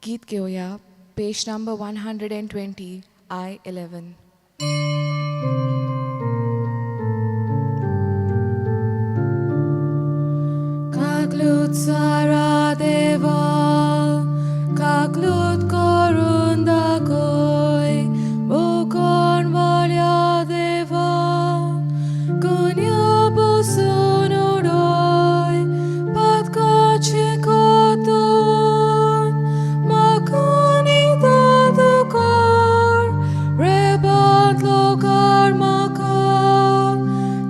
गीत घेवया, पेज number 120, I 11. काकलूत सारा देवा, काकलूत करून दाखय, बोकोन बऱ्या देवा, गुन्या बसून उडय, पातकाचे कोतून म्हाका निदाद कर, रेबांतलो काड म्हाका,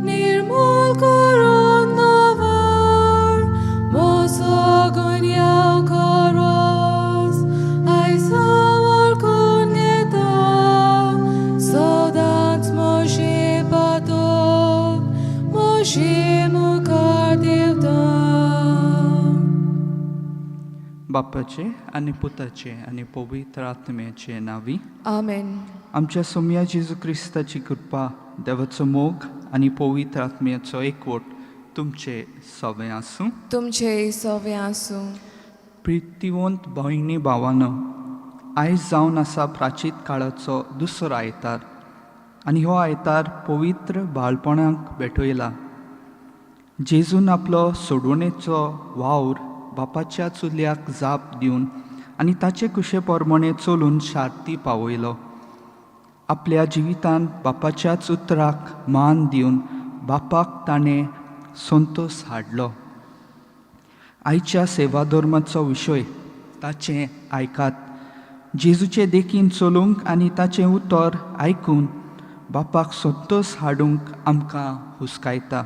निर्मूल करून दवर म्हजो गुन्यांव खोरोज. आयज हांव वळखून घेता, सदांच म्हजें पातक म्हजे मुखार देवता. बापाचे आनी पुताचे आनी पवित्र आत्म्याचे नांवी. आमेन. आमच्या सोमया जेजू क्रिस्ताची कृपा, देवाचो मोग आनी पवित्र आत्म्याचो एकवट तुमचे सवे आसूं. तुमचे सवे आसूं. प्रितीवंत भयणी भावानो, आयज जावन आसा प्राचीत काळाचो दुसरो आयतार आनी हो आयतार पवित्र बाळपणाक भेटयला. जेजून आपलो सोडवणेचो वावर बापाच्या चुल्याक जाप दिवन आनी ताचे कुशे प्रमाणे चलून शार्ती पावयलो. आपल्या जिवितांत बापाच्याच उतराक मान दिवन बापाक ताणें संतोश हाडलो. आयच्या सेवा धर्माचो विशय ताचें आयकात. जेजूचे देखीन चलूंक आनी ताचें उतर आयकून बापाक संतोश हाडूंक आमकां हुस्कायता.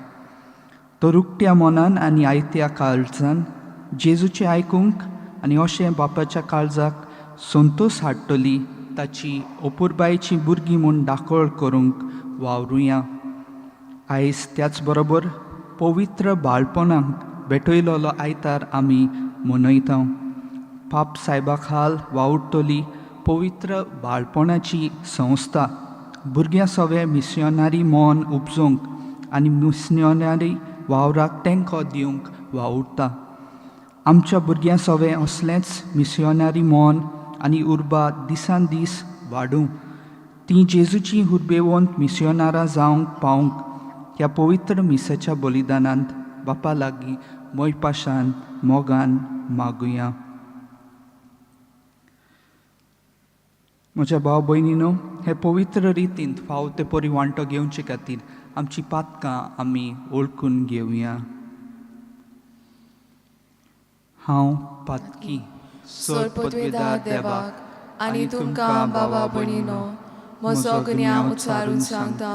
तर उकत्या मनान आनी आयत्या काळजान जेजूचें आयकूंक आनी अशें बापाच्या काळजाक संतोश हाडटली ताची अपुरबायेची भुरगीं म्हूण दाखळ करूंक वावरुया. आयज त्याच बरोबर पवित्र बाळपणाक भेटयलेलो आयतार आमी मनयता. पाप सायबा खाल वावुरतली पवित्र बाळपणाची संस्था भुरग्यां सवे मिस्योनारी मन उपजोवंक आनी मिस्योनारी वावराक तेंको दिवंक वावुरता. आमच्या भुरग्यां सवे असलेंच मिस्योनारी मन आनी उर्बा दिसान दीस वाडूं, तीं जेजूची उर्बेवंत मिस्योनारां जावंक पावंक ह्या पवित्र मिसाच्या बलिदानांत बापा लागीं मोयपाशान मोगान मागुया. म्हज्या भाव भयणीनो, हे पवित्र रितीन फाव ते परी वांटो घेवचे खातीर आमची पातकां आमी वळखून घेवया. हांव पातकी. सोर पदवेदार देवाक आनी तुमकां बाबा भयणीनो, म्हजो गुन्यांव उच्चारून सांगता.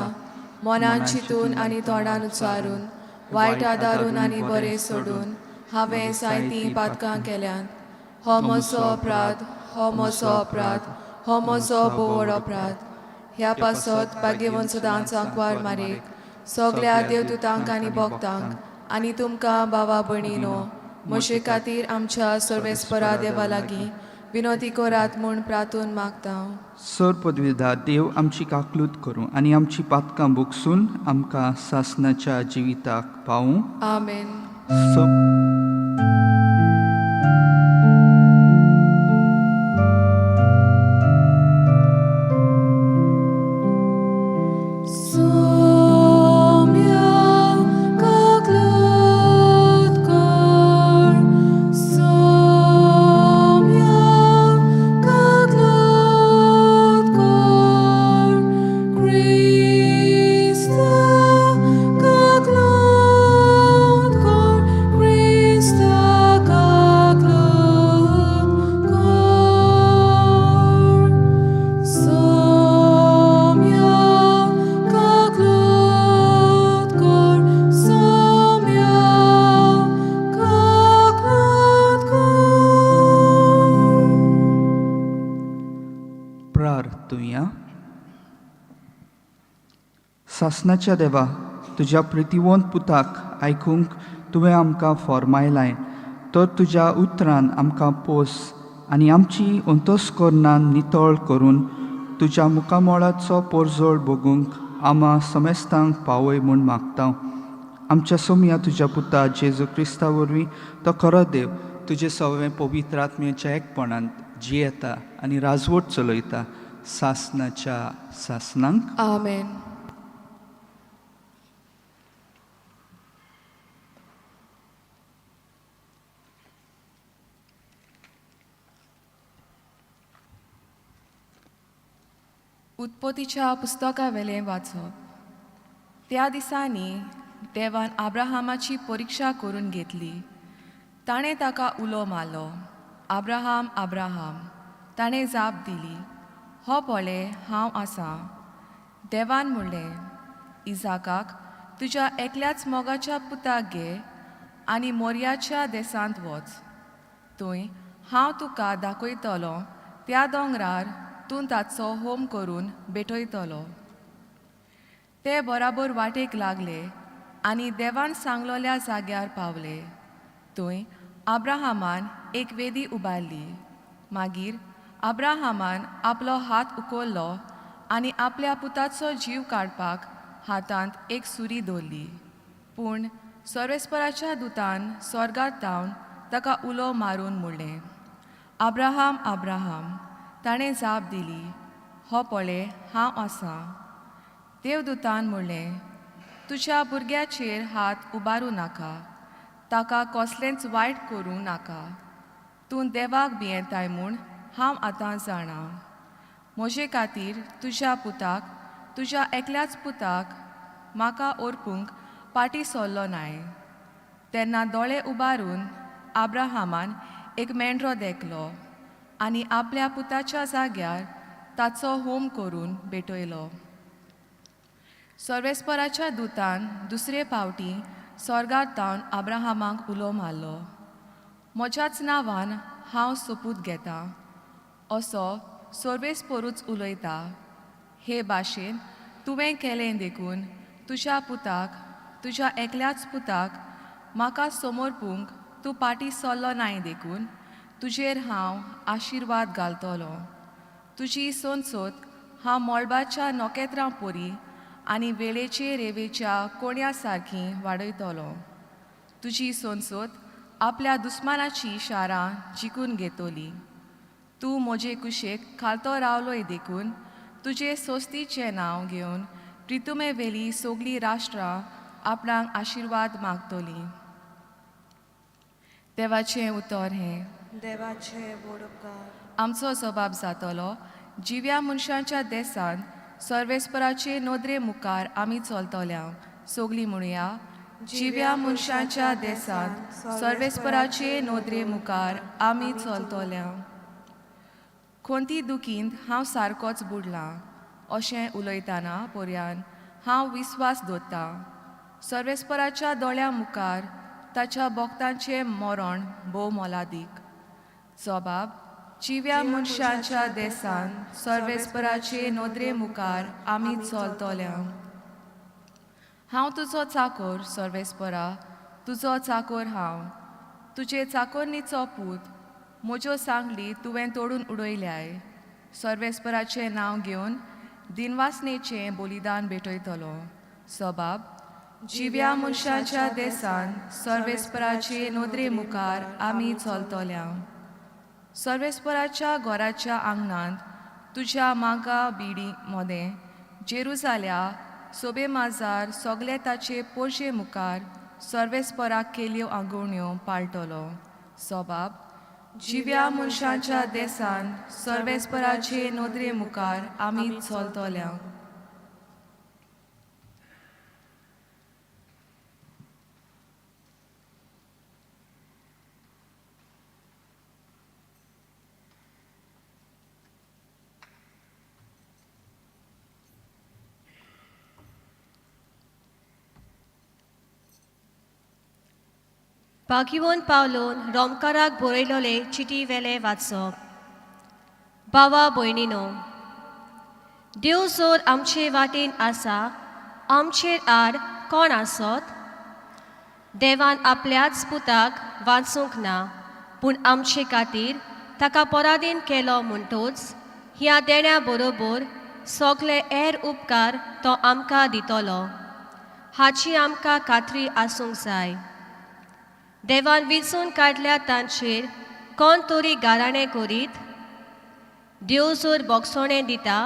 मनान चिंतून आनी तोंडान उच्चारून, वायट आदारून आनी बरें सोडून हांवें जायतीं पातकां केल्यांत. हो म्हजो अपराध, हो म्हजो अपराध, हो म्हजो भोव व्हड अपराध. ह्या पासत भाग्यवंत सदांच आंकवार मारीक, सगल्या देवदूतांक आनी भक्तांक आनी तुमकां बाबा भयणीनो, म्हजे खातीर आमच्या सर्वेस्परा देवा लागीं विनोती करात म्हूण प्रार्थून मागता. सर पदवीदार देव आमची काकलूत करूं आनी आमची पातकां भोगसून आमकां सासनाच्या जिविताक पावूं. आमेन. सोम्या काकलूत कर, सोम्या काकलूत कर, क्रिस्ता काकलूत कर, क्रिस्ता काकलूत कर. सोम्या काकलूत कर, सोम्या काकलूत कर. प्रार्थुया. सासनाच्या देवा, तुज्या प्रितीवंत पुताक आयकूंक तुवें आमकां फॉर्मायलाय, तर तुज्या उतरान आमकां पोस आनी आमची अंतस्करणान नितळ करून तुज्या मुखामळाचो पोरजोळ बगूंक आमा समेस्तांक पावय म्हूण मागता. आमच्या सोमया तुज्या पुता जेजू क्रिस्ता वरवीं, तो खरो देव, तुजे सगळें पवित्र आत्म्याच्या एकपणांत जियेता आनी राजवट चलयता सासनाच्या सासनांक. आमेन. उत्पत्तीच्या पुस्तकावेलें वाचप. त्या दिसांनी देवान आब्राहामाची परिक्षा करून घेतली. ताणें ताका उलो मारलो, आब्राहाम, आब्राहाम. ताणें जाप दिली, हो पळय हांव आसां. देवान म्हणलें, इजाकाक तुज्या एकल्याच मोगाच्या पुताक घे आनी मोर्याच्या देसांत वच. थंय हांव तुका दाखयतलो त्या दोंगरार तूं ताचो होम करून भेटयतलो. ते बराबर वाटेक लागले आनी देवान सांगलोल्या जाग्यार पावले. थंय आब्राहामान एक वेदी उबारली. मागीर आब्राहामान आपलो हात उखल्लो आनी आपल्या पुताचो जीव काडपाक हातांत एक सुरी दवरली. पूण सर्वेस्पराच्या दुतान स्वर्गात धावन ताका उलो मारून म्हणलें, आब्राहाम, आब्राहाम. ताणें जाप दिली, हो पळय हांव आसां. देवदूतान म्हणलें, तुज्या भुरग्याचेर हात उबारूं नाका, ताका कसलेंच वायट करूं नाका. तूं देवाक भियेताय म्हूण हांव आतां जाणा. म्हजे खातीर तुज्या पुताक, तुज्या एकल्याच पुताक म्हाका ओरपूंक पाटी सरलो नाय. तेन्ना दोळे उबारून आब्राहामान एक मेंढरो देखलो आनी आपल्या पुताच्या जाग्यार ताचो होम करून भेटयलो. सर्वेस्पराच्या दुतान दुसरे पावटी स्वर्गार तावन आब्राहामाक उलो मारलो, म्हज्याच नांवान हांव सोपूत घेतां, असो सर्वेस्परूच उलयता. हे भाशेन तुवें केलें देखून तुज्या पुताक, तुज्या एकल्याच पुताक म्हाका समर्पूंक तूं पाटी सरलो नाय देखून तुजेर हांव आशिर्वाद घालतलो. तुजी सोनसोत हांव मळबाच्या नखेत्रां परी आनी वेळेचे रेवेच्या कोण्या सारकी वाडयतलो. तुजी सोनसोत आपल्या दुस्मानाची शारां जिखून घेतली. तूं म्हजे कुशेक खालतो रावलोय देखून तुजे सोस्तीचें नांव घेवन प्रितुमेवेली सगळीं राष्ट्रां आपणाक आशिर्वाद मागतलीं. देवाचें उतर हें. देवाचे व्हड उपकार. आमचो जबाब जातलो, जिव्या मनशांच्या देसांत सर्वेस्पराचे नदरे मुखार आमी चलतल्या. सगळीं म्हणया, जिव्या मनशांच्या देसांत सर्वेस्पराचे नदरे मुखार आमी चलतल्या. खंती दुखींत हांव सारकोच बुडलां अशें उलयतना पर्यान हांव विस्वास दवरतां. सर्वेस्पराच्या दोळ्यां मुखार ताच्या भक्तांचें मरण भोव मोलादीक. जबाब, जिव्या मनशांच्या देसांत सर्वेस्पराचे नदरे मुखार आमी चलतल्या. हांव तुजो चाकोर सर्वेस्परा, तुजो चाकोर हांव, तुजे चाकोरणीचो पूत. म्हज्यो सांगली तुवें तोडून उडयल्याय. सर्वेस्पराचें नांव घेवन दिनवासनेचें बलिदान भेटयतलो. सबाब, जिव्या मनशाच्या देसांत सर्वेस्पराचे नदरे मुखार आमी चलतल्या. सर्वेस्पराच्या घराच्या आंगणांत तुज्या मागा बिडी मोदें जेरुजाल्या सोबे माजार सगळे ताचे पोरशे मुखार सर्वेस्पराक केल्यो आंगवण्यो पाळटलो. सबाब, जिव्या मनशाच्या देसांत सर्वेस्पराचे नदरे मुखार आमी चलतल्या. भाग्यवंत पावलोन रोमकाराक बरयलोले चिटी वेले वाचप. बाबा भयणीनो, देव जर आमचे वाटेन आसा, आमचेर आड कोण आसत? देवान आपल्याच पुताक वाचूंक ना, पूण आमचे खातीर ताका पराधीन केलो म्हणटोच ह्या देण्या बरोबर सगले हेर उपकार तो आमकां दितलो हाची आमकां खात्री आसूंक जाय. देवान विंचून काडल्या तांचेर कोण तरी गाराणें करीत? देव जर बोगसोणें दिता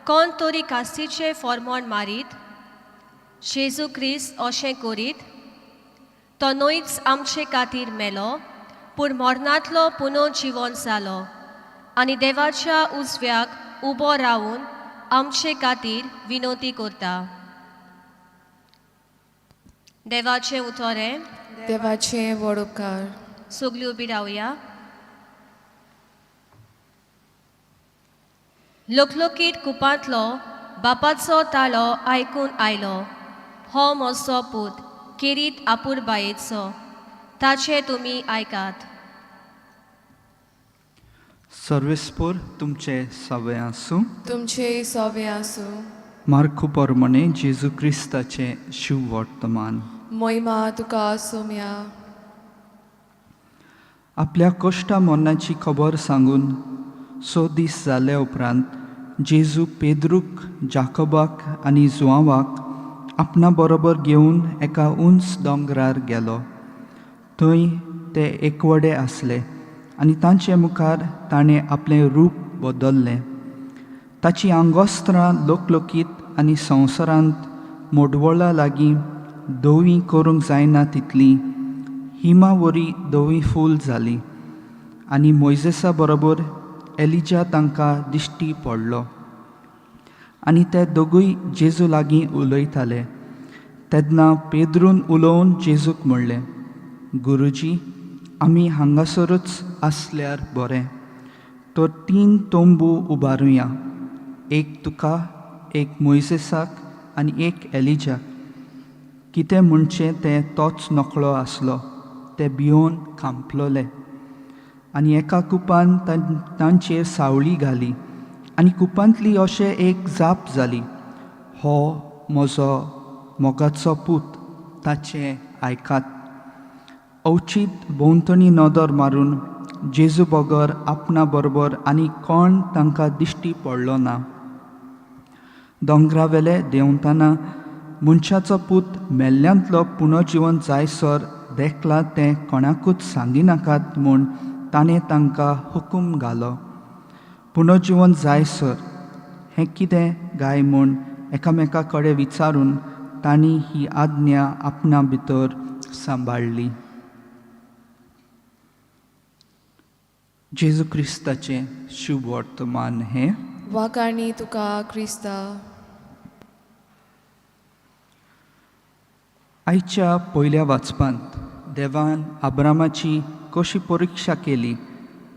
कोण तरी कास्तीचें फॉर्मोण मारीत जेजू क्रिस्त अशें करीत तो न्हयच आमचे खातीर मेलो पूण मरणांतलो पुनो जिवन जालो आनी देवाच्या उजव्याक उबो रावून आमचे खातीर विनोती करता. देवाचें उतर हें. देवाचे व्हड उपकार. सगळीं उबी रावया. लोकलोकीत कुपांतलो बापाचो तालो आयकून आयलो, हो म्हजो पूत केरीत आपुरबायेचो, ताचें तुमी आयकात. सर्वेस्पोर तुमचे सवे आसूं. तुमचे सोवे आसूं. मार्कू परमणे जेजू क्रिस्ताचें शिववर्तमान. मोहिमा तुका सोम्या. आपल्या कश्टा मरणाची खबर सांगून स दीस जाले उपरांत जेजू पेद्रूक, जाकोबाक आनी जुआंवाक आपणा बरोबर घेवन एका उंच दोंगरार गेलो. थंय ते एकवडे आसले आनी तांचे मुखार ताणें आपलें रूप बदल्लें. ताची आंगोस्त्रां लोकलोकीत आनी संवसारांत मोडवळा लागीं धवीं करूंक जायना तितलीं हिमा वरी धवीं फूल जालीं आनी मोयजेसा बरोबर एलिजा तांकां दिश्टी पडलो आनी ते दोगूय जेजू लागीं उलयताले. तेन्ना पेद्रून उलोवन जेजूक म्हणलें, गुरुजी, आमी हांगासरूच आसल्यार बरें, तर 3 तंबू उबारुया, एक तुका, एक मोयजेसाक आनी एक एलिजाक. कितें म्हणचें तें तोच नकळो आसलो. ते भियोन खांपलोले आनी एका कुपान तांचेर सावळी घाली आनी कुपांतली अशें एक जाप जाली, हो म्हजो मोगाचो पूत, ताचें आयकात. अवचीत भोंवतणी नदर मारून जेजू बगर आपणा बरोबर आनी कोण तांकां दिश्टी पडलो ना. दोंगरावेले देंवतना मनशाचो पूत मेल्ल्यांतलो पुनर्जिवन जायसर देखला तें कोणाकूच सांगिनाकात म्हूण ताणें तांकां हुकूम घालो. पुनर्जिवन जायसर हें कितें गाय म्हूण एकामेका कडेन विचारून तांणी ही आज्ञा आपणा भितर सांबाळ्ळी. जेजू क्रिस्ताचें शुभवर्तमान हें. वाकाणी तुका क्रिस्ता. आयच्या पयल्या वाचपांत देवान आब्रामाची कशी परिक्षा केली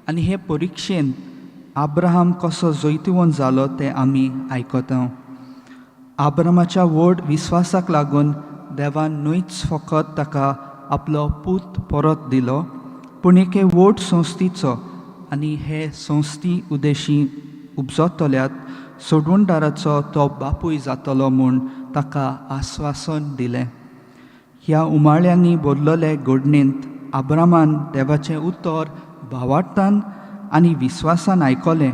आनी हे परिक्षेन आब्राहाम कसो जैतिवंत जालो तें आमी आयकता. आब्रामाच्या व्हड विस्वासाक लागून देवान न्हयच फकत ताका आपलो पूत परत दिलो, पूण एके व्हड संस्थेचो आनी हे संस्थी उद्देशी उपजतल्यात सोडवणदाराचो तो बापूय जातलो म्हूण ताका आस्वासन दिलें. ह्या उमाळ्यांनी बदलले घडणेंत आब्रामान देवाचें उतर भावार्थान आनी विस्वासान आयकलें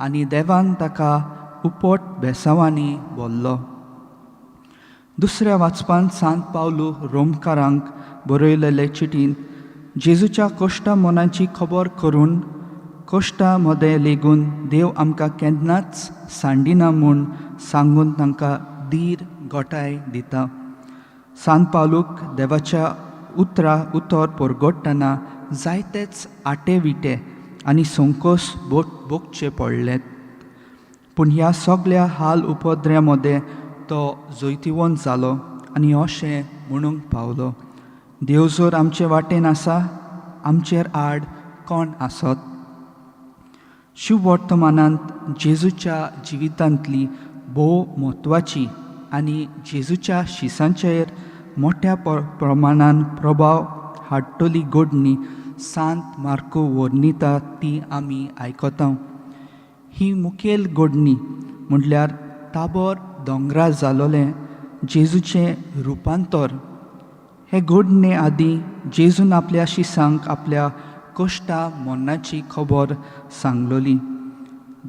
आनी देवान ताका उपट बेसांवांनी बोल्लो. दुसऱ्या वाचपांत सांत पावलू रोमकारांक बरयलेले चिटीन जेजूच्या कश्टा मनाची खबर करून कश्टा मदें लेगून देव आमकां केन्नाच सांडिना म्हूण सांगून तांकां धीर गोठाय दिता. सांत पावलूक देवाच्या उतरा उतर परगट्टना जायतेच आटे विटे आनी संकोस भोगचे पडले, पूण ह्या सगल्या हाल उपद्र्या मदें तो जैतिवंत जालो आनी अशें म्हणूंक पावलो, देव जर आमचे वाटेन आसा, आमचेर आड कोण आसत? शिववर्तमानांत जेजूच्या जिवितांतली भोव म्हत्वाची आनी जेजूच्या शिसांचेर मोठ्या प्रमाणान प्रभाव हाडटली घडणी सांत मार्को वर्णिता ती आमी आयकता. ही मुखेल घडणी म्हटल्यार ताबोर दोंगरार जालोलें जेजूचें रुपांतर. हे घडणे आदीं जेजून आपल्या शिसांक आपल्या कश्टा मरणाची खबर सांगलोली.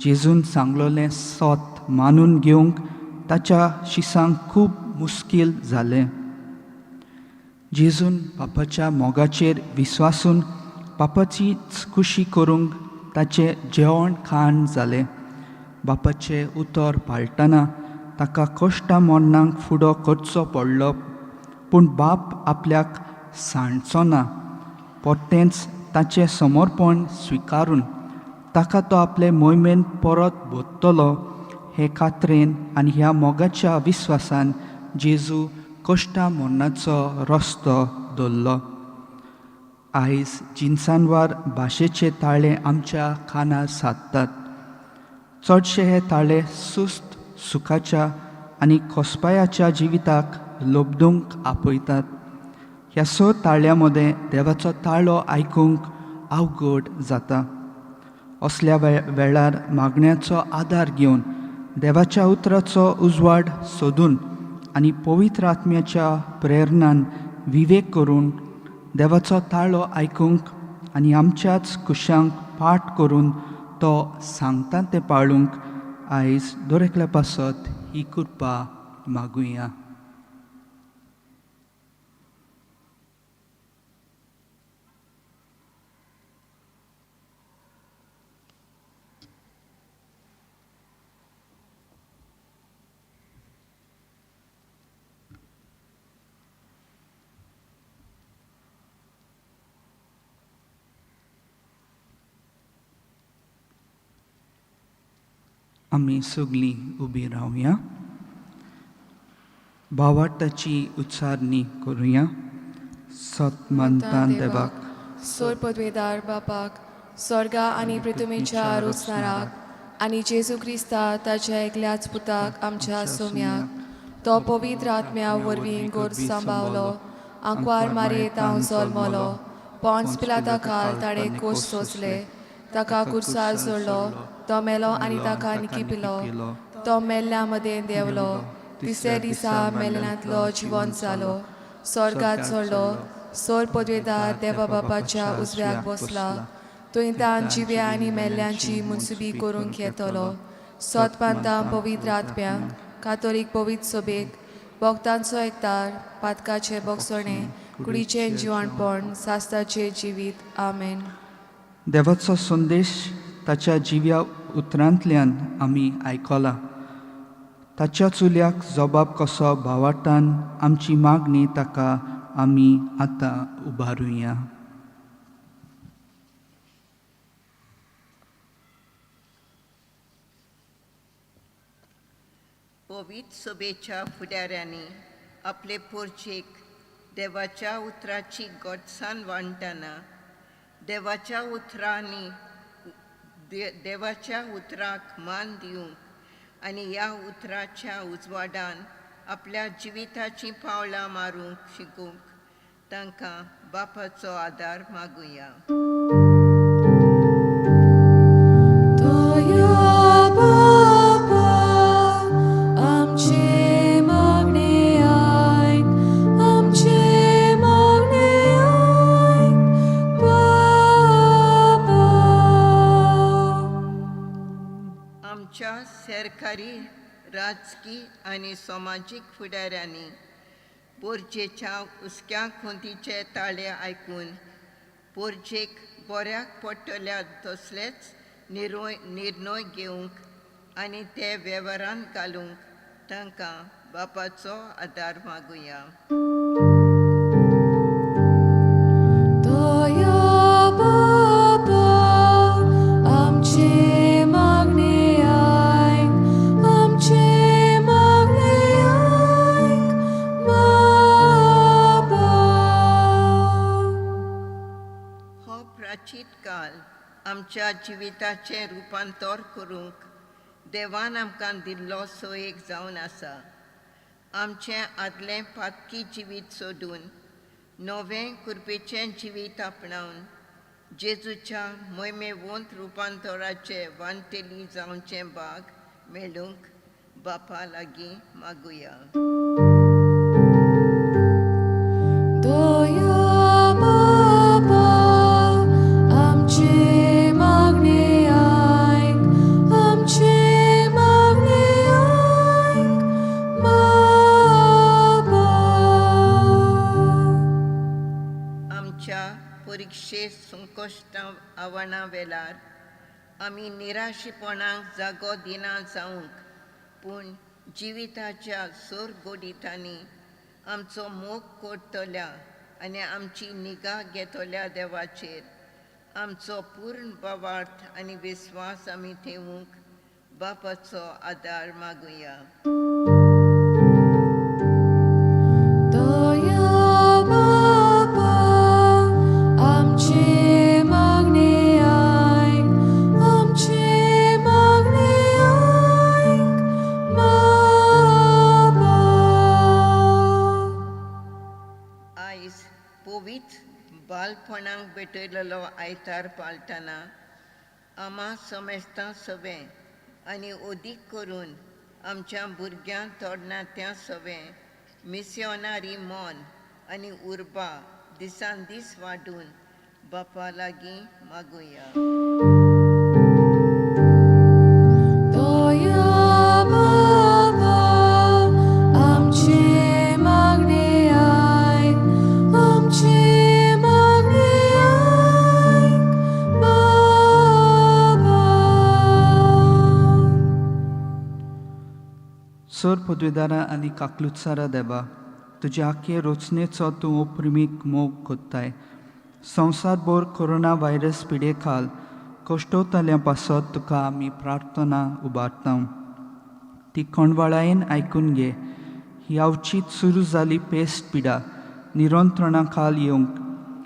जेजून सांगलोलें सत मानून घेवंक ताच्या शिसांक खूब मुश्कील जालें. जेजून बापाच्या मोगाचेर विस्वासून बापाचीच खुशी करूंक ताचें जेवण खाण जालें. बापाचें उतर पाळटना ताका कश्टा मरणाक फुडो करचो पडलो, पूण बाप आपल्याक सांडचो ना. परतेंच ताचें समर्पण स्विकारून ताका तो आपले मोहिमेन परत भरतलो हे खात्रेन आनी ह्या मोगाच्या विस्वासान जेजू कश्टा मरणाचो रस्तो धरलो. आयज जिनसानवार भाशेचे ताळे आमच्या कानार सादतात. चडशे हे ताळे सुस्त सुखाच्या आनी खोसपायाच्या जिविताक लब्दूंक आपयतात. ह्या स ताळ्यां मदें देवाचो ताळो आयकूंक अवघड जाता. असल्या वेळार मागण्याचो आदार घेवन देवाच्या उतराचो उजवाड सोदून आनी पवित्र आत्म्याच्या प्रेरणान विवेक करून देवाचो ताळो आयकूंक आनी आमच्याच कुशांक पाठ करून तो सांगता तें पाळूंक आयज दर एकल्या पासत ही कृपा मागुया. आमी सगळीं उबी रावया. भावार्थाची उच्चारणी करुया. सत मानता देवाक, सोर पदवेदार बापाक, स्वर्गा आनी पृथ्वीच्या रोचणाराक आनी जेजू क्रिस्ता ताच्या एकल्याच पुताक आमच्या सोम्याक, तो पवित्र आत्म्या वरवीं गोर सांबावलो, आंकवार मारयेत हांव जल्मलो, पोंस पिलाता खाल ताणें कोश सोंसले, ताका कुर्सार सोडलो, तो मेलो आनी ताका निकिपिलो, तो मेल्ल्या मदें देंवलो, तिसऱ्या दिसा मेल्ल्यांतलो जिवन जालो, स्वर्गात चडलो, सोर पदवेदार देवा बापाच्या उजव्याक बसला, थंय तान जिव्या आनी मेल्ल्यांची मुनसुबी करूंक येतलो. सत मानता पवित्र आत्म्याक, कातोलीक पवित्र सभेक, भक्तांचो एकतार, पातकाचें बोगसणें, कुडीचें जिवणपण, सास्ताचें जिवीत. आमेन. देवाचो संदेश ताच्या जिव्या उतरांतल्यान आमी आयकला. ताच्या चुल्याक जबाब कसो भावार्थान आमची मागणी ताका आमी आतां उबारुया. पवित्र सभेच्या फुडाऱ्यांनी आपले पोरचेक देवाच्या उतराची गोडसाण वांट्टना देवाच्या उतरांनी देवाच्या उतराक मान दिवंक आनी ह्या उतराच्या उजवाडान आपल्या जिविताचीं पावलां मारूंक शिकूंक तांकां बापाचो आदार मागुया. आमच्या सरकारी, राजकी आनी समाजीक फुडाऱ्यांनी पोरजेच्या हुस्क्या खुंतीचे ताळे आयकून पोरजेक बऱ्याक पडटल्या तसलेच निर्णय घेवंक आनी ते वेव्हारांत घालूंक तांकां बापाचो आदार मागुया. काल आमच्या जिविताचें रुपांतर करूंक देवान आमकां दिल्लो सोयेक जावन आसा. आमचें आदलें पातकी जिवीत सोडून नवें कृपेचें जिवीत आपणावन जेजूच्या मोहिमेवंत रुपांतराचे वांटेली जावचें भाग मेळूंक बापा लागीं मागुया. आमच्या परिक्षे संकश्टां आव्हानां वेळार आमी निराशेपणाक जागो दिना जावंक, पूण जिविताच्या सोरगोडितांनी आमचो मोग करतल्या आनी आमची निगा घेतल्या देवाचेर आमचो पूर्ण भावार्थ आनी विस्वास आमी ठेवूंक बापाचो आदार मागुया. दया बापा आमचे मागणे आयक, आमचे मागणे आयक बापा. आयज पवित्र बालपणाक भेटयलेलो आयतार पाळटना आमा समेस्तां सवें आनी अदीक करून आमच्या भुरग्यां तरणाट्यां सवें मिसियोनारी मन आनी उर्बा दिसान दीस वाडून बापा लागीं मागुया. दया बाबा आमचे मागणे आयक, आमचे मागणे आयक बाबा. सर पदवेदारा आनी काकलुत्सारा देवा, तुज्या आख्खे रचनेचो तूं ओप्रिमीक मोग कोत्ताय. संवसारभर कोरोना व्हायरस पिडे खाल कश्टवतल्या पासत तुका आमी प्रार्थना उबारता, ती कोंडवाळायेन आयकून घे. ही अवचीत सुरू जाली पेस्ट पिडा निरंत्रणा खाल येवंक,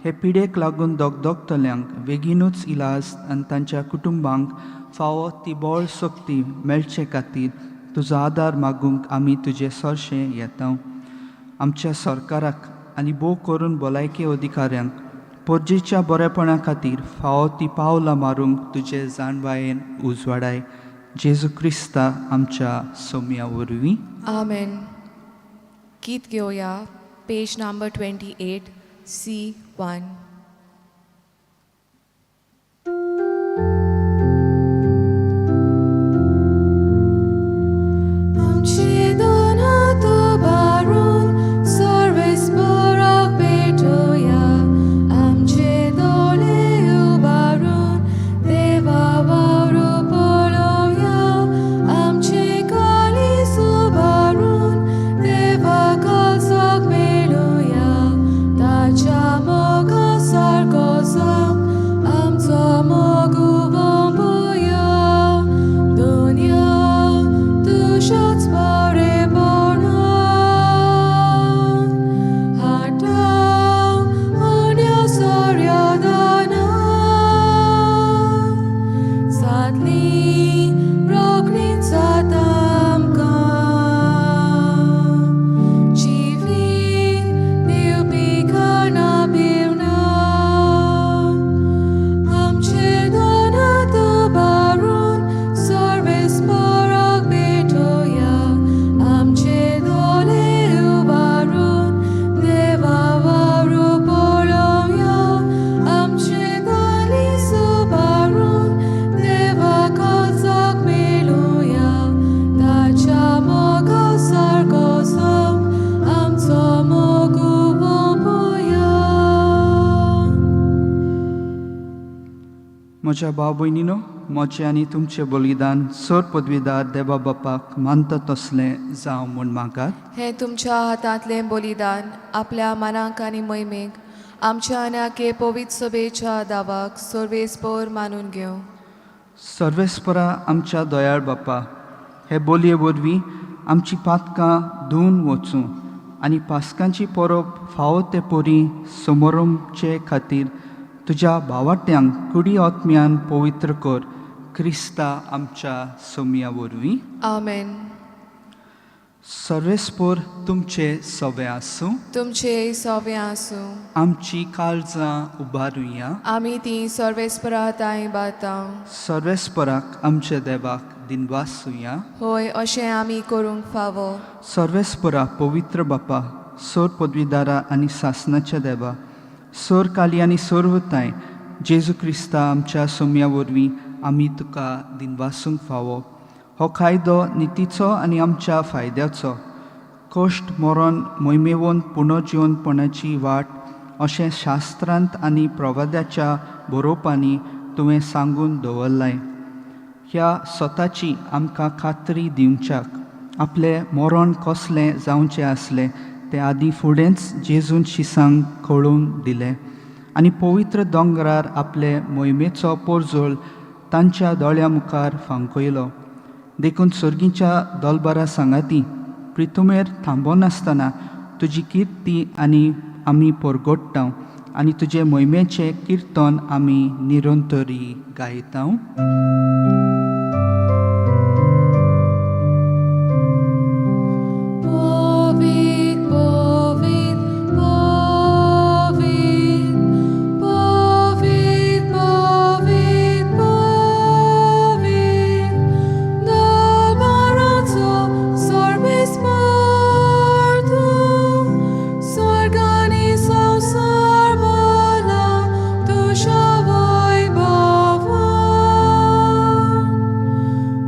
हे पिडेक लागून दगदगतल्यांक बेगीनूच इलाज आनी तांच्या कुटुंबांक फावो ती बळ शक्ती मेळचे खातीर तुजो आदार मागूंक आमी तुजे सरशें येता. आमच्या सरकाराक आनी भोव करून भलायकी अधिकाऱ्यांक परजेच्या बरेपणा खातीर फावो ती पावलां मारूंक तुजे जाणवायेन उजवाडाय. जेजू क्रिस्ता आमच्या सोम्या वरवीं. आमेन. गीत घेवया पेज नंबर 28 C1. आमचे दोन हात उबारून सर्वेस्पराक भेटोया, आमचे दोळे उबारून देवा वावरू पळोवया, आमचे काळीज उबारून देवा काळजाक मेळुया, ताच्या मोगा सारको जावंक आमचो मोग उबोवया. दुनिया तुज्याच बरेपणान हाडटा उण्या सोऱ्यादानान जातली रोखडीच जाता आमकां जिवीत दिवपी खाणा पिवणां. आमचे दोन हात उबारून सर्वेस्पराक भेटोया, आमचे दोळे उबारून देवा वावरू पळोवया, आमचे काळीज उबारून देवा काळजाक मेळुया, ताच्या मोगा सारको जावंक आमचो मोग उबोवया. म्हज्या भाव भयणीनो, म्हजें आनी तुमचें बलिदान सर पदवीदार देवा बापाक मानता तसलें जावं म्हूण मागात. हें तुमच्या हातांतलें बलिदान आपल्या मनाक आनी मोहिमेक आमच्या आनी पवित्र सभेच्या दावाक सर्वेस्पोर मानून घेवं. सर्वेस्परा आमच्या दयाळ बापा, हे बोलये वरवीं आमची पातकां धुवन वचूं आनी पासकांची परब फावो ते परी समोरमचे खातीर तुज्या भावाट्यांक कुडी आत्म्यान पवित्र कर, क्रिस्ता आमच्या सोमया वरवीं. आमेन. सर्वेस्पोर तुमचे सवे आसूं. तुमचे सोवे आसूं. आमची काळजां उबारुया. आमी ती सर्वेस्परा तांय बातां. सर्वेस्पराक आमच्या देवाक दिनवासुया. होय, अशें आमी करूंक फावो. सर्वेस्परा पवित्र बापा, सोर पदवीदारा आनी सासनाच्या देवा, सोर काली आनी सोरवताय जेजू क्रिस्ता आमच्या सोम्या वरवीं आमी तुका दिनवासूंक फावो. हो कायदो नितीचो आनी आमच्या फायद्याचो. कश्ट मरण मोहिमेवन पुनर्जिवनपणाची वाट अशें शास्त्रांत आनी प्रवाद्याच्या बरोवपांनी तुवें सांगून दवरलाय. ह्या स्वताची आमकां खात्री दिवच्याक आपलें मरण कसलें जावचें आसलें तें आदीं फुडेंच जेजून शिसांक कळोवन दिलें आनी पवित्र दोंगरार आपले मोहिमेचो पोरजोळ तांच्या दोळ्या मुखार फांकयलो. देखून सर्गीच्या दोलबारा सांगाती प्रितुमेर थांबनासतना तुजी किर्ती आनी आमी परगोट्टा आनी तुजे मोहिमेचें किर्तन आमी निरंतरी गायता. Povit, povit, povit, povit, povit, povit, Dolmarazzo sorbis mortu, sorgani sarbola, tu shavoi bava.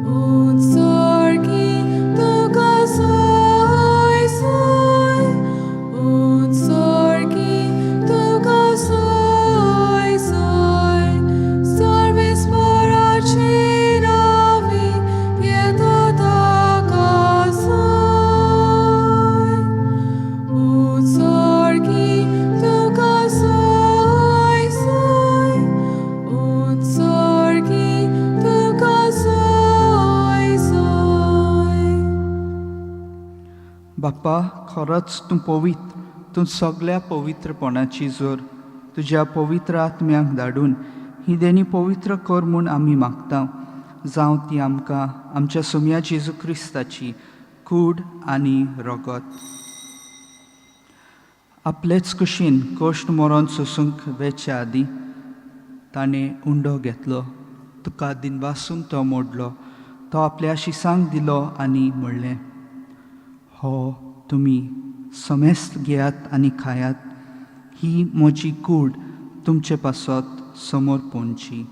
Un sorgi tuka soy soy, un sorgi tuka soy soy, sorbis poracinavi pietata soy. Un sorgi tuka soy soy, un sorgi tuka soy soy. बाप्पा, खरोच तूं पवित्र, तूं सगळ्या पवित्रपणाची जोर. तुज्या पवित्र आत्म्याक धाडून ही देणी पवित्र कर म्हूण आमी मागता. जावं ती आमकां आमच्या सोम्या जेजू क्रिस्ताची कूड आनी रगत. आपलेच कुशीन कश्ट मरण सोसूंक वेचे आदीं ताणें उंडो घेतलो, तुका दिनवासून तो मोडलो, तो आपल्या शिसांक दिलो आनी म्हणलें, हो तुमी समेस्त घेयात आनी खायात, ही म्हजी कूड तुमचे पासत समोर पोंची.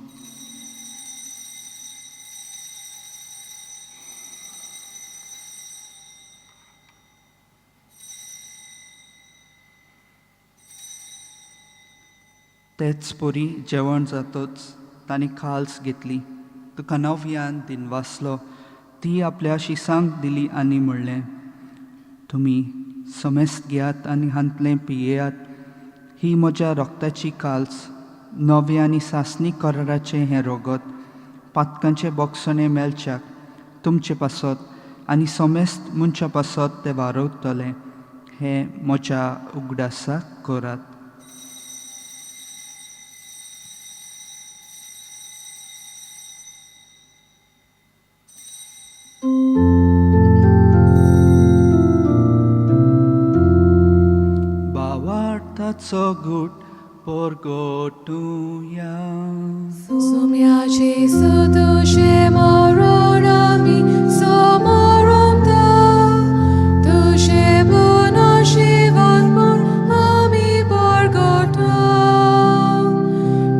तेच परी जेवण जातच तांणी खाल्स घेतली, तुका नव्यान दिनवासलो, ती आपल्या शिसांक दिली आनी म्हणलें, तुमी समेस्त घेयात आनी हांतलें पियेयात, ही म्हज्या रक्ताची काल्स, नव्या आनी सासणी कराराचें हें रगत, पातकांचें बोगसणें मेळच्याक तुमचे पासत आनी समेस्त मनशां पासत तें वारवतलें, हें म्हज्या उगडासाक करात. बावार्थाचो गूट परगटुया. Sumia Jesu tuše moronami somoronta, tuše bunoshivan pon ami borgota,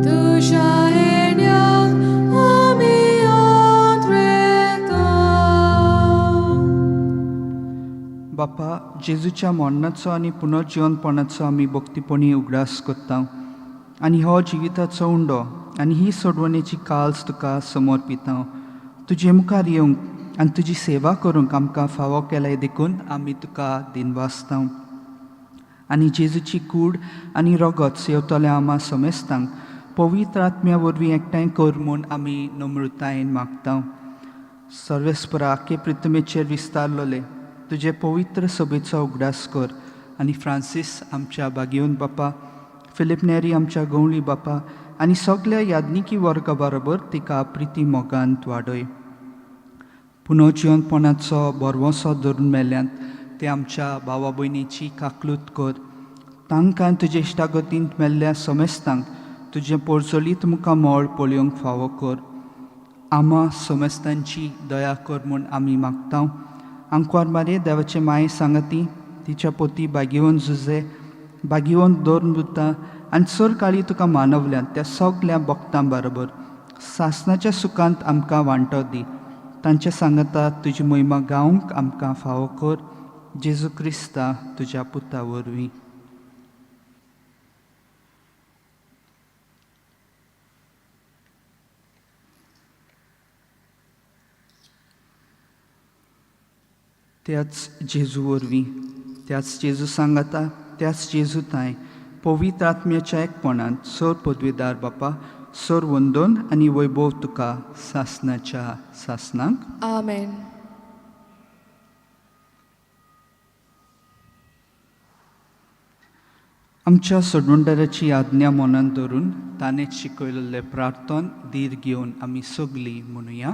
tusha enyang ami antreta. बापा, जेजूच्या मरणाचो आनी पुनर्जिवनपणाचो आमी भक्तीपणी उगडास करता आनी हो जिविताचो उंडो आनी ही सोडवणेची काल्स तुका समर्पिता. तुजे मुखार येवंक आनी तुजी सेवा करूंक आमकां फावो केल्याय देखून आमी तुका दिनवासता. आनी जेजूची कूड आनी रगत सेवतल्या आमा समेस्तांक पवित्र आत्म्या वरवीं एकठांय कर म्हूण आमी नम्रतायेन मागता. सर्वेस्परा आखे प्रितमेचेर विस्तारलोले तुजे पवित्र सभेचो उगडास कर आनी फ्रांसीस आमच्या बागेवन बापा, फिलीप नेरी आमच्या गवळी बापा आनी सगल्या याज्ञिकी वर्गा बरोबर तिका प्रिती मोगांत वाडय. पुनर्जिवनपणाचो भरवंसो धरून मेल्यांत ते आमच्या भावा भयणीची काकलूत कर. तांकां तुजे इश्टागतींत मेल्ल्या समेस्तांक तुजें पोरजोलीत मुखामळ पळोवंक फावो कर. आमा समेस्तांची दया कर म्हूण आमी मागता. आंकवार मारे देवाचे माये सांगाती तिच्या पोती बागेवन जुजे बागेवन दवरून दुता आनी चड काळी तुका मानवल्यात त्या सगल्या भक्तां बरोबर सासणाच्या सुखांत आमकां वांटो दी. तांच्या सांगाता तुजी मोहिमा गावंक आमकां फावो कर. जेजू क्रिस्ता तुज्या पुता वरवीं. त्याच जेजू वरवीं, त्याच जेजू सांगाता, त्याच जेजू तांय पवित्र आत्म्याच्या एकपणांत सर पदवीदार बापा, सर वंदन आनी वैभव तुका सासनाच्या सासनाक. आमेन. आमच्या सोडवणदाराची आज्ञा मनांत धरून ताणें शिकयलेलें प्रार्थन धीर घेवन आमी सगलीं म्हणुया.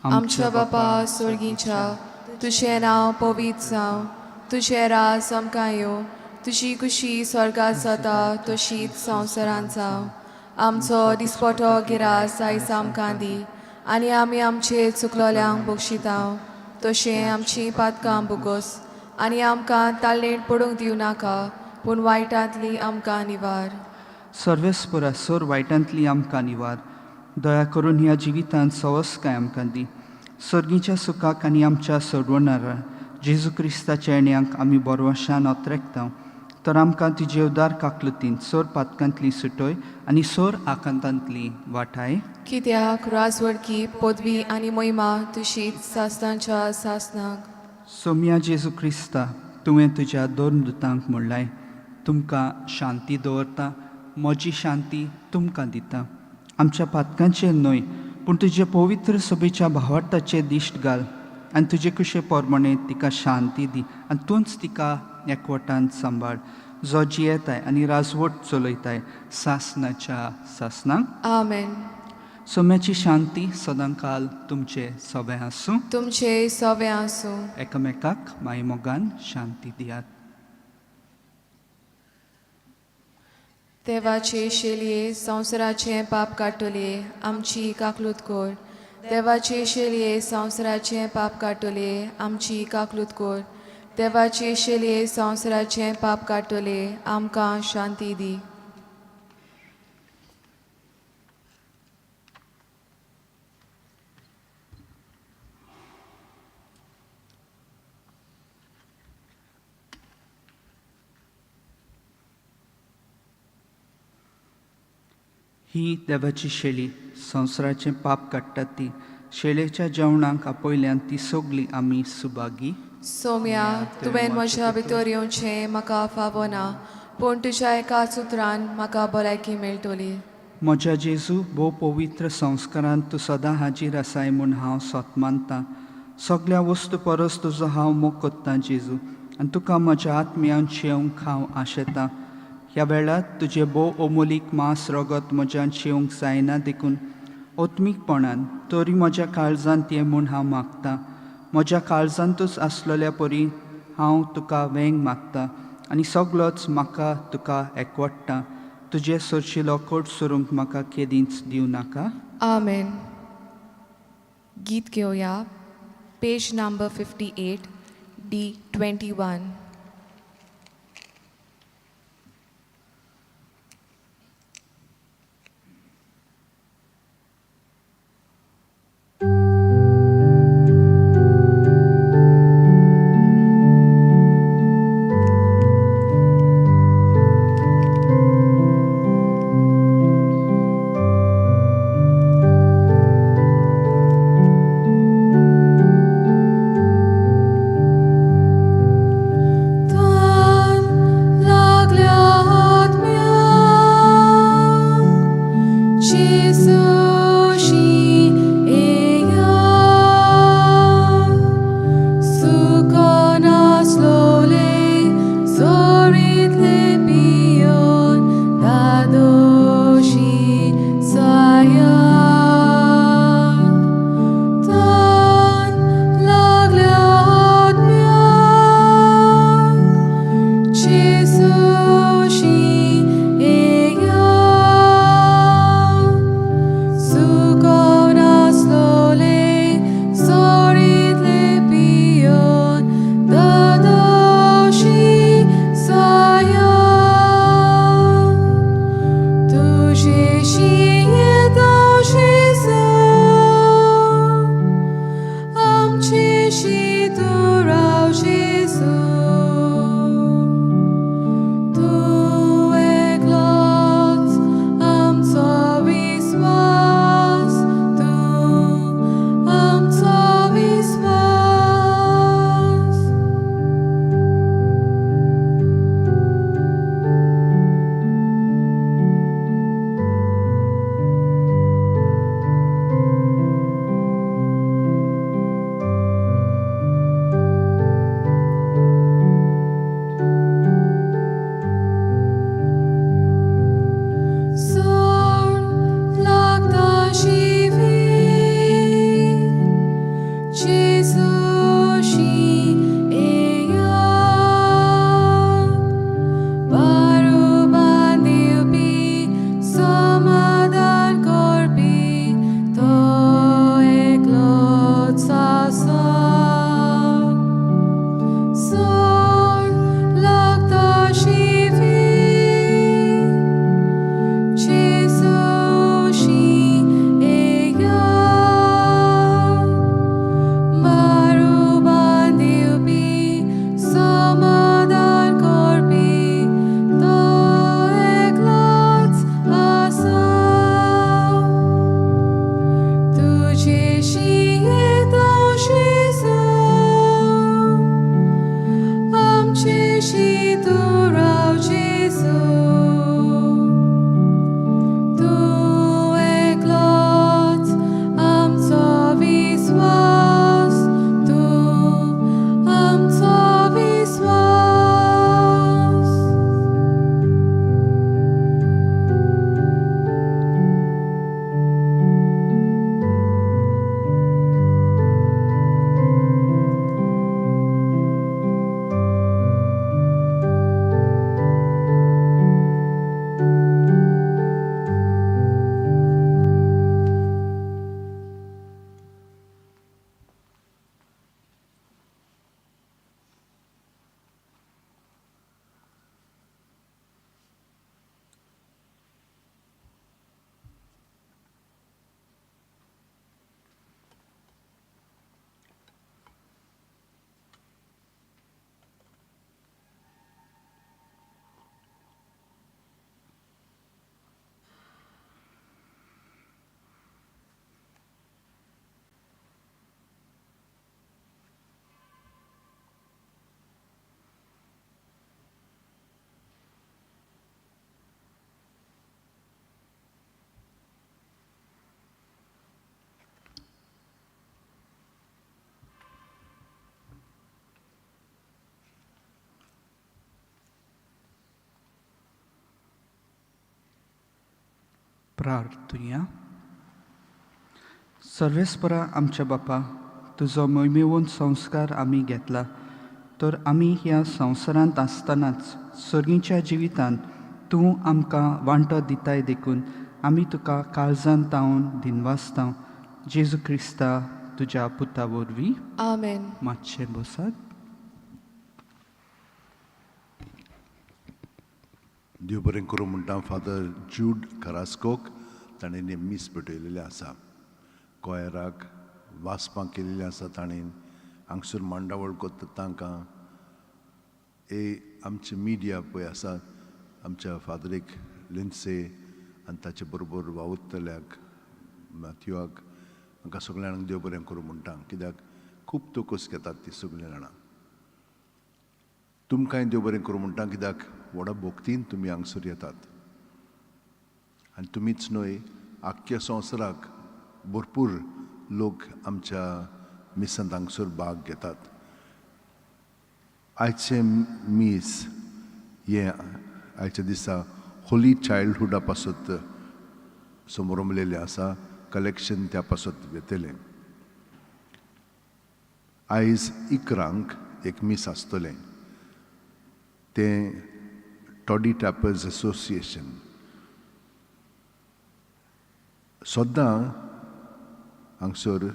आमच्या बापा सोर्गीच्या, तुजें नांव पवित्र जावं, तुजें राज आमकां येवं, तुजी खुशी स्वर्गात जाता तशीच संवसारांत जावं. आमचो दिसपटो गिरास आयज आमकां दी आनी आमी आमचे चुकलोल्यांक बक्षितां तशें आमचीं पातकां बोगस आनी आमकां ताळेण पडूंक दिवं नाका पूण वायटांतली आमकां निवार. सर्वेस्परा, सर वायटांतली आमकां निवार. दया करून ह्या जिवितांत सवसकाय आमकां दी. सर्गीच्या सुखाक आनी आमच्या सोडवणारा जेजू क्रिस्ताच्या येण्याक आमी बरवशान अत्रेकता. तर आमकां तुजे उदार काकलुतीन सोर पातकांतली सुटय आनी सोर आकांतांतली वाटाय. कित्याक राजवडकी पदवी आनी महिमा तुशीच सासनाच्या सासनाक. सोम्या जेजू क्रिस्ता, तुवें तुज्या दोन दुतांक म्हणलाय, तुमकां शांती दवरता, म्हजी शांती तुमकां दिता. आमच्या पातकांचेर न्हय पूण तुजे पवित्र सभेच्या भावार्थाचे दिश्ट घाल आनी तुजे कुशे प्रमाणे तिका शांती दी आनी तूंच तिका एकवटान सांबाळ, जो जियेताय आनी राजवट चलयताय सासनाच्या सासनाक. आमेन. सोम्याची शांती सदांकाल तुमचे सगळें आसूं. तुमचे सवे आसूं. एकामेकाक मायमोगान शांती दियात. देवाचे शेलये संवसाराचें पाप काडटले, आमची काकलूत कोर. देवाचे शेलये संवसाराचें पाप काडटले, आमची काकलूत कोर. देवाचे शेलये संवसाराचें पाप काडटले, आमकां शांती दी. ही देवाची शेली संवसाराचें पाप काडटा ती शेलेच्या जेवणाक आपयल्यान ती सगली आमी सुभागी. सोम्या, तुवें म्हज्या भितर येवचें म्हाका फावना, पूण तुज्या एका सुत्रान म्हाका भलायकी मेळटली. म्हज्या जेजू, भोव पवित्र संस्कारान तूं सदां हाजीर आसाय म्हूण हांव सत मानतां. सगल्या वस्तू परस तुजो हांव मोग कोत्तां जेजू, आनी तुका म्हज्या आत्म्यान शेवंक हांव आशेतां. ह्या वेळार तुजें भोव अमोलीक मांस रगत म्हज्यान शेवंक जायना देखून आत्मीकपणान तरी म्हज्या काळजांत ये म्हूण हांव मागतां. म्हज्या काळजांतूच आसलेल्या परी हांव तुका वेंग मागता आनी सगलोच म्हाका तुका एकवडटा. तुजे सरशिलो कोट सरूंक म्हाका केदींच दिवं नाका. आमेन. गीत घेवया, पेज नंबर 58, D 21. प्रार्थुया. सर्वेस्परा आमच्या बापा, तुजो मोहिमेवंत संस्कार आमी घेतला तर आमी ह्या संवसारांत आसतनाच सर्गीच्या जिवितांत तूं आमकां वांटो दिताय देखून आमी तुका काळजान तावन दिनवासता, जेजू क्रिस्ता तुज्या पुता वरवीं. आमेन. मातशें बसात. देव बरें करूं म्हणटा फादर जूड करास्कोक. ताणें मीस भेटयलेलें आसा, कोयराक वाचपां केल्लें आसा. ताणें हांगसर मांडावळ करता तांकां ए आमचे मिडिया पळय आसा, आमच्या फादरीक लिन्से आनी ताचे बरोबर वावुरतल्याक मॅथ्युआक, हांकां सगळ्या जाणांक देव बरें करूं म्हणटा, कित्याक खूब तोकोस घेतात ती सगळीं जाणां. तुमकांय देव बरें करूं म्हणटा, कित्याक व्हडा भोक्तीन तुमी हांगसर येतात आनी तुमीच न्हय, आख्ख्या संवसाराक भरपूर लोक आमच्या मिसांत हांगसर भाग घेतात. आयचें मीस हें आयच्या दिसा होली चायल्डहुडा पासत समरमलेलें आसा. कलेक्शन त्या पासत घेतलें. आयज 11 एक मीस आसतलें, तें टॉडी टॅपर्स एसोसिएशन. सद्दां हांगसर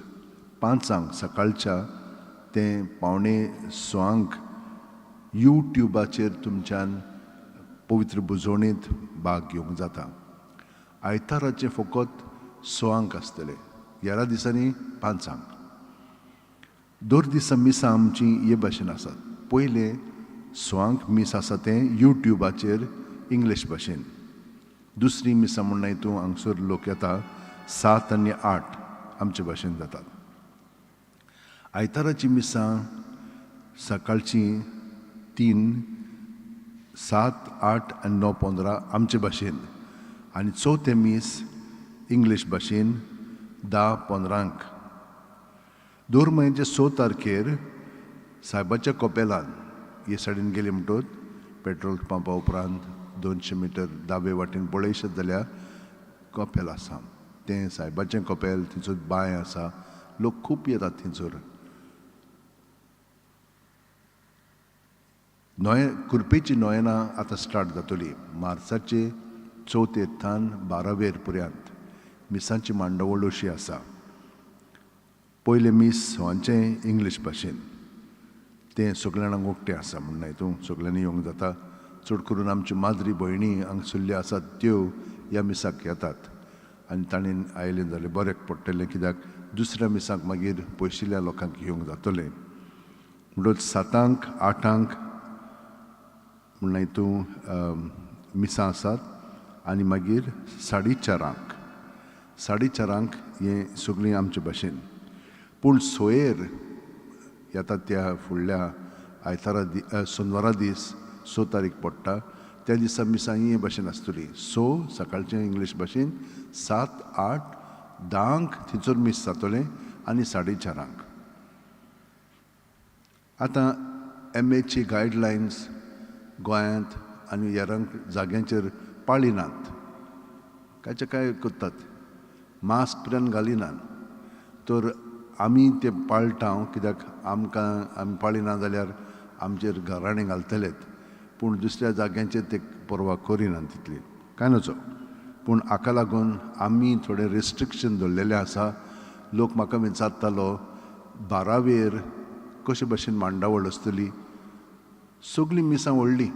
5 सकाळच्या तें 5:45 युट्युबाचेर तुमच्यान पवित्र बुजवणेंत भाग घेवंक जाता. आयताराचें फकत 6 आसतलें, ह्या दिसांनी 5. दर दिसा मिसां आमची हे भाशेन आसात. पयलें 6 मीस आसा तें युट्युबाचेर इंग्लीश भाशेन. दुसरी मिसां म्हणून तूं हांगसर लोक येता, 7 आनी 8 आमचे भाशेन जातात. आयताराची मिसां सकाळचीं 3, 7, 8 आनी 9:15 आमचे भाशेन, आनी चवथें मीस इंग्लीश भाशेन 10:15. दर म्हयन्याचे 6 तारखेर सायबाच्या कोपेलान हे सायडीन गेले म्हणटकच पेट्रोल पंपा उपरांत 200 मिटर दावे वाटेन पळयशेत जाल्यार कोपेल आसा. तें सायबाचें कोपेल, थंयसर बांय आसा, लोक खूब येतात थंयसर. नोये कुर्पेची नोयेनां आतां स्टार्ट जातली मार्चाचे 4 थान 12 पर्यंत. मिसांची मांडावळ अशी आसा. पयलें मीस 6 इंग्लीश भाशेन, तें सगळ्या जाणांक उक्तें आसा म्हण न्हय तूं सगळ्यांनी येवंक जाता. चड करून आमच्यो माद्री भयणी हांगसरल्यो आसात त्यो ह्या मिसाक येतात आनी ताणें आयलें जाल्यार बऱ्याक पडटलें, कित्याक दुसऱ्या मिसाक मागीर पयशिल्ल्या लोकांक येवंक जातलें. म्हणटकच 7, 8 म्हण तूं मिसां आसात आनी मागीर 4:30 4:30 हें सगळीं आमचे भाशेन. पूण सोयेर येता त्या फुडल्या आयतारा दी सोनवारा दीस 6 तारीख पडटा, त्या दिसा मिसां हे भाशेन आसतली. 6 सकाळचें इंग्लीश भाशेन, 7, 8, 10 थंयसर मीस जातलें आनी 4:30. आतां एमएची गायडलायन्स गोंयांत आनी हेरांक जाग्यांचेर पाळिनात, कांयचे काय करतात, मास्क पर्यंत घालिनात. तर आमी ते पाळटा, कित्याक आमकां आमी पाळिना जाल्यार आमचेर घराणें घालतलेत, पूण दुसऱ्या जाग्यांचेर ते पर्वा करिनात तितली, कांय नजो. पूण हाका लागून आमी थोडें रेस्ट्रिक्शन दवरलेलें आसा. लोक म्हाका विचारतालो 12 कशे भशेन मांडावळ आसतली. सगळीं मिसां व्हडलीं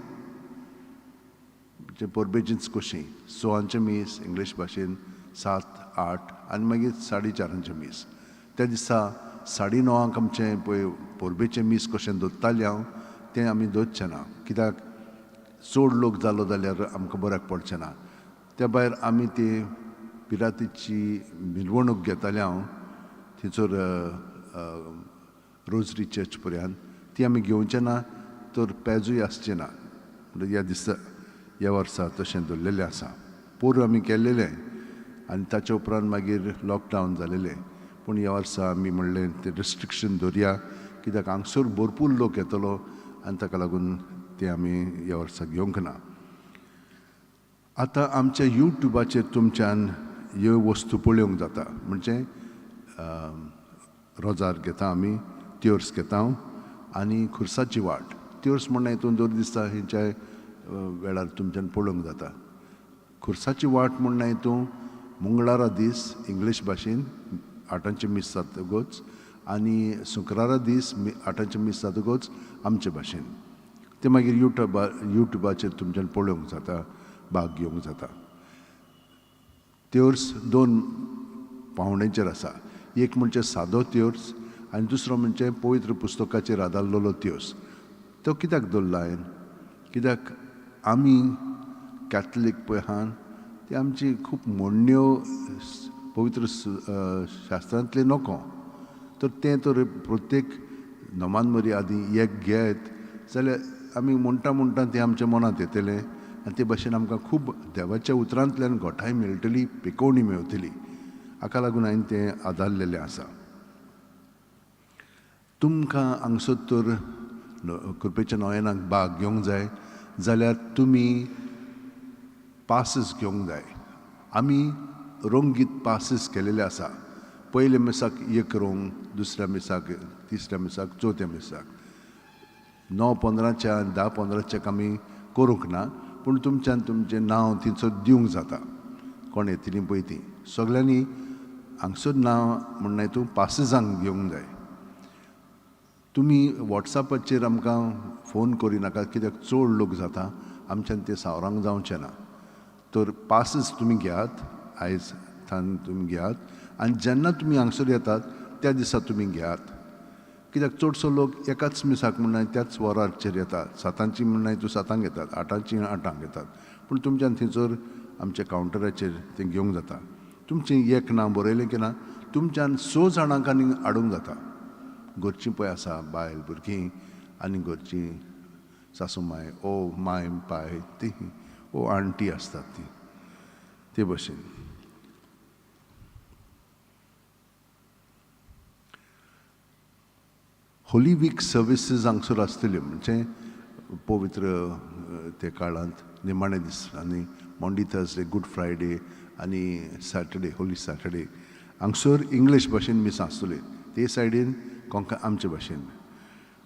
म्हणजे परबेचींच कशीं, 6 मीस इंग्लीश भाशेन, 7, 8 आनी मागीर 4:30 मीस. त्या दिसा 9:30 आमचें पळय परबेचें मीस कशें दवरतालें हांव, तें आमी दवरचें ना, कित्याक चड लोक जालो जाल्यार आमकां बऱ्याक पडचें ना. त्या भायर आमी ती पिरातीची मिरवणूक घेतालें हांव थंयसर रोजरी चर्च पर्यंत, ती आमी घेवचें ना तर पेजूय आसचें ना. म्हणटकीर ह्या दिसा ह्या वर्सा तशें दवरलेलें आसा. पोरूं आमी केल्लेलें आनी ताच्या उपरांत मागीर लॉकडावन जालेलें, पूण ह्या वर्सा आमी म्हणलें तें रिस्ट्रिक्शन दवरया, कित्याक हांगसर भरपूर लोक येतलो आनी ताका लागून तें आमी ह्या वर्सा घेवंक ना. आतां आमच्या युट्यूबाचेर तुमच्यान ह्यो वस्तू पळोवंक जाता. म्हणजे रोजार घेता आमी, त्योर्स घेता आनी खुर्साची वाट. त्योर्स म्हणणें हितून दर दिसा हेच्या वेळार तुमच्यान पळोवंक जाता. खुर्साची वाट म्हणणें हितून मंगळारा दीस इंग्लीश भाशेन 8ांचें मीस जातकच आनी शुक्रारा दीस 8ांचें मीस जातकच आमचे भाशेन तें मागीर युट्यूबाचेर तुमच्यान पळोवंक जाता, भाग घेवंक जाता. त्योर्स 2 पावणेचेर आसा. एक म्हणजे सादो त्योर्स आनी दुसरो म्हणजे पवित्र पुस्तकाचेर आदारलेलो त्योर्स. तो कित्याक दवरला हांवें? कित्याक आमी कॅथलीक पळय आहा ती आमची खूब म्हणण्यो पवित्र शास्त्रांतले नको, तर तें तर प्रत्येक नोमानमरी आदी एक घेत जाल्यार आमी म्हणटा म्हणटा तें आमच्या मनांत येतलें आनी ते भाशेन आमकां खूब देवाच्या उतरांतल्यान घोटाय मेळटली, पिकोवणी मेळटली. हाका लागून हांवें तें आदारलेलें आसा. तुमकां हांगसर तर कृपेच्या नोयेनाक भाग घेवंक जाय जाल्यार तुमी पासीस घेवंक जाय. आमी रंगीत पासीस केलेले आसा. पयल्या मिसाक एक रंग, दुसऱ्या मिसाक, तिसऱ्या मिसाक, चवथ्या मिसाक. 9:15 10:15 आमी करूंक ना, पूण तुमच्यान तुमचें नांव थंयसर दिवंक जाता. कोण येतलीं पळय तीं सगळ्यांनी हांगसर नांव म्हणणें तूं पासिजांक घेवंक जाय. तुमी वॉट्सॅपाचेर आमकां फोन करिनाका, कित्याक चड लोक जाता, आमच्यान तें सावरांक जावचें ना. तर पासीस तुमी घेयात, आयज थान तुमी घेयात आनी जेन्ना तुमी हांगसर येतात त्या दिसा तुमी घेयात. कित्याक चडसो लोक एकाच मिसाक म्हणून त्याच वराचेर येतात. 7ांची म्हणून तूं 7ांक येतात, 8ांची 8ांक येतात, पूण तुमच्यान थंयसर आमच्या कावंटराचेर तें घेवंक जाता. तुमचें एक नांव बरयलें की ना तुमच्यान 6 जाणांक आनी हाडूंक जाता. घरचीं पळय आसा बायल भुरगीं आनी घरचीं सासू माय ओ माय पाय ती ओ आंटी आसतात ती ते भशेन. होली वीक सर्विसीस हांगसर आसतल्यो, म्हणजे पवित्र ते काळांत निमाणे दीस आनी मॉन्डी थर्सडे, गूड फ्रायडे आनी सॅटर्डे, होली सॅटर्डे हांगसर इंग्लीश भाशेन मीस आसतली. ते सायडीन कोंकण आमचे भाशेन.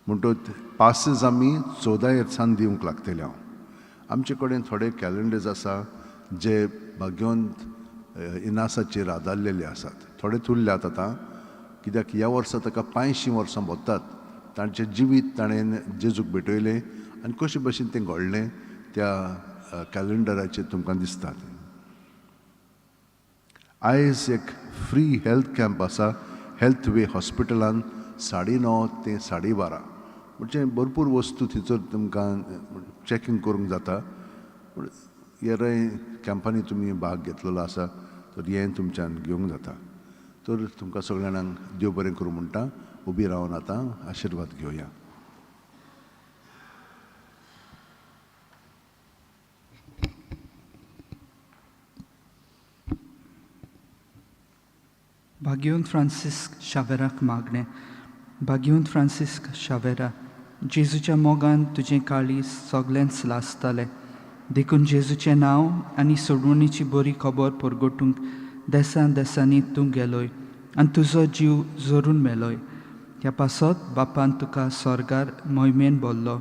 म्हणटच पासीस आमी 14 वर्सान दिवंक लागतले. हांव आमचे कडेन थोडे कॅलेंडर्स आसा जे भाग्यवंत इनासाचेर आदारलेले आसात. थोडे उरल्यात आतां, कित्याक ह्या वर्सा ताका 85 वर्सां भोगतात. तांचें जिवीत ताणें जेजूक भेटयलें आनी कशे भशेन तें घडलें त्या कॅलेंडराचेर तुमकां दिसता. आयज एक फ्री हेल्थ कॅम्प आसा हेल्थ वे हॉस्पिटलान 9:30 ते 12:30. म्हणजे भरपूर वस्तू थंयसर तुमकां चॅकींग करूंक जाता. पूण हेरय कॅम्पांनी तुमी भाग घेतलेलो आसा तर हें तुमच्यान घेवंक जाता. तर तुमकां सगळ्या जाणांक देव बरें करूं म्हणटा. उबी रावन आतां आशिर्वाद घेवया. भाग्यवंत फ्रांसिस्क शावेराक मागणें. भाग्यवंत फ्रांसिस्क शावेरा, जेजूच्या मोगान तुजें काळीज सगळेंच लासतालें, देखून जेजूचें नांव आनी सोडवणीची बरी खबर परगटूंक देसान देसांनी तूं गेलोय आनी तुजो जीव जोरून मेलोय. ह्या पासत बापान तुका स्वर्गार मोहिमेन भरलो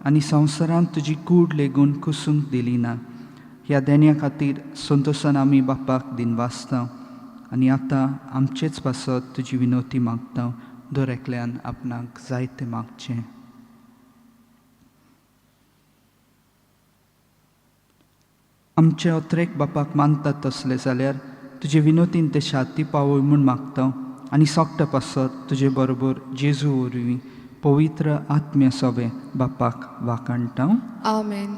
आनी संवसारांत तुजी कूड लेगून कुसूंक दिली ना. ह्या देण्या खातीर संतोशान आमी बापाक दिनवासता आनी आतां आमचेच पासत तुजी विनवती मागता. दर एकल्यान आपणाक जाय तें मागचें. आमचे अत्रेक बापाक मानतात तसले जाल्यार तुजे विनोतीन ते शांती पावय म्हूण मागता आनी सोकट्या पासत तुजे बरोबर जेजू वरवीं पवित्र आत्म्या सोबे बापाक वाखाणटा. आमेन.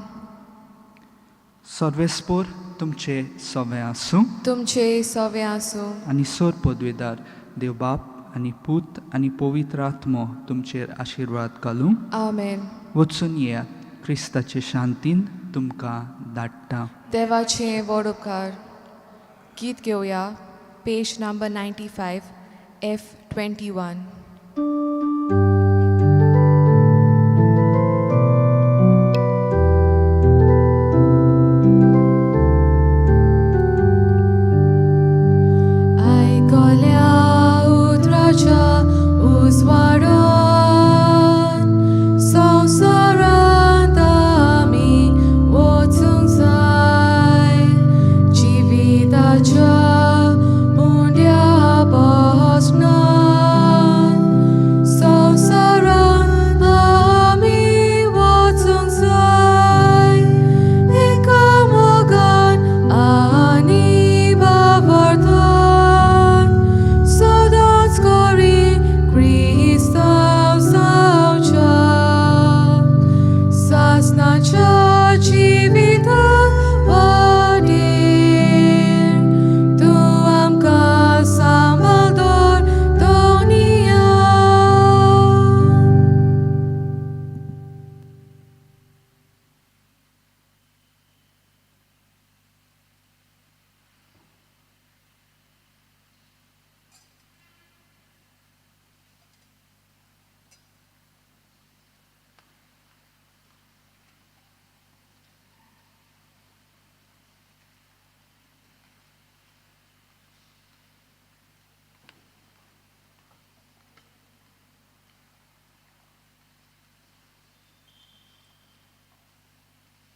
सर्वेस्पोर तुमचे सोवे आसूं. तुमचे सोवे आसूं. आनी सोर पदवेदार देव बाप आनी पूत आनी पवित्र आत्मो तुमचेर आशिर्वाद घालूं. आमेन. वचून येयात, क्रिस्ताचे शांतीन तुमकां धाडटा. देवाचे व्हड उपकार. गीत घेवया पेज नंबर 95 F21. उतराच्या उजवाडान.